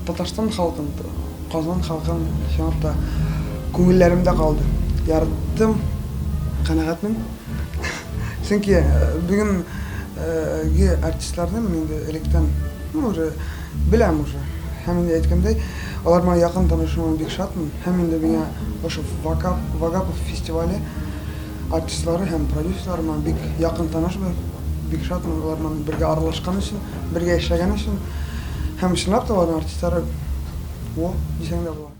Татарстан халкын, Казан халкын чынлап та күңелләремдә калды. Яраттым, канәгатьмен. Чөнки бүгенге артистларны мин инде электән, ну, уже беләм уже. Һәм инде әйткәндәй, алар белән якын танышуыма бик шатмын. Һәм инде миңа ошо Вагапов фестивале артистлары һәм продюсерлары миңа бик якын танышбыз. Бик шатмын алар белән бергә аралашкан өчен, бергә эшләгән өчен. Һәм чынлап та аларның артистлары во дисәң дә була.